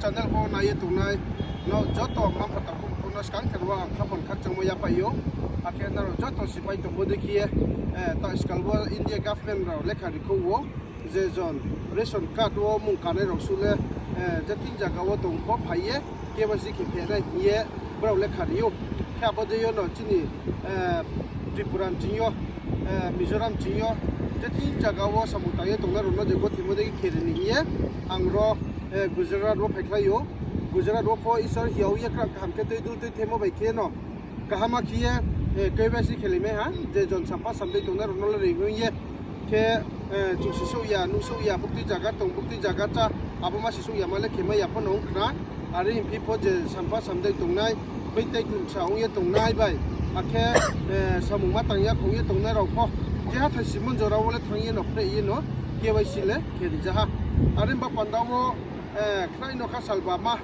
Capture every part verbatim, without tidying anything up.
Channel pho nai ye tongnai nrao joto mma-mpha takhu bukhuk no skangther wo ang khaphang khakchangmo yaphai ou. Akhe nrao joto sipai tongmo dei khe ye, ta skal wo India government rao lekha rikhouh ou, je jon ration card wo mung kanai rao suh le, je thing zaga wo tong pho phai ye K Y C khe phehnai hing ye brao lekha ri ou. Khe abo dei yo no chini Tripura ni ching yo, Mizoram ching yo, je thing zaga wo samung tang ye tongnai rao no je gothoimo dei khe ri ni hing ye, ang ro Gujarat wo phaikhlai ou. Gujarat wo pho Isor hiyao ye krak kaham khe tui dul tui themo bai khe no kaham khe ye K Y C khe lai mai ha, je jon sampha samdei tongnai rao no le ri hing ye. Khe chung sisouh ya, nuhsouh ya, buktui zaga tong, buktui zaga chá, abo ma sisouh ya ma le khe mai ya pho no ong khna. Are hing phi pho je sampha samdei tongnai, being tei klumsa ong ye tongnai bai, akhe samung ma tang ya khong ye tongnai rao pho, keha thai simon jora wo le thanng ye no phreh ye no K Y C le khe ri ja ha. Are himba panda wo khnai no kha salbama,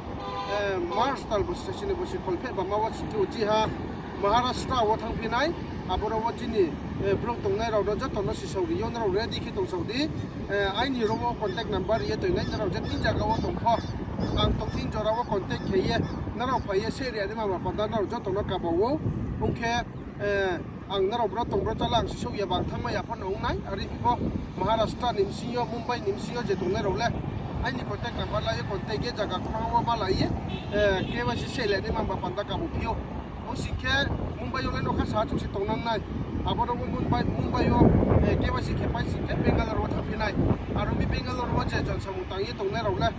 March tal bosi sasini bosi kholpheh bama wo sing khe uchih ha Maharashtra wo thanngphi nai. Aboro wo chini brouh tongnai rao no joto no sisao ri yo, nrao ready khe tongsao di. Aini ro wo contact number ri ye toi nai, nrao je thing zaga wo tong pho, ang tong thing jora wo contact khe ye, nrao phai ye se ri ya ni mama panda nrao joto no kaba ou. Ong khe ang nrao bro tong bro chá le ang sisouh ya ba ang thanngmai ya pho no ong nai. Are phi pho Maharashtra ni bsing yo, Mumbai ni bsing yo je tongnai rao le aini contact number la ye contact ye zaga khnang wo ma la ye K Y C se le ni mamba panda kabo phi ou. Ong sing khe Mumbai yo le no kha sa chung se tongnang nai. Aboro wo Mumbai, Mumbai yo K Y C khe pai sing khe Bangalore wo thanngphi nai. Aro mi Bangalore wo je jon samung tang ye tongnai rao le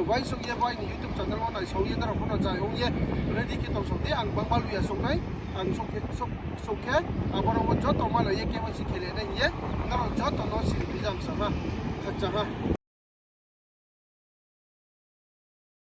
uaingsouh ye bo aini YouTube channel wo naisao ye nrao pho no jai ong ye ready khe tongsao di, ang bangma lu ya souh nai. Ang souh khe, aboro wo joto ma la ye K Y C khe le nai hing ye nrao joto no siri phi jam sa ha, khakchang ha.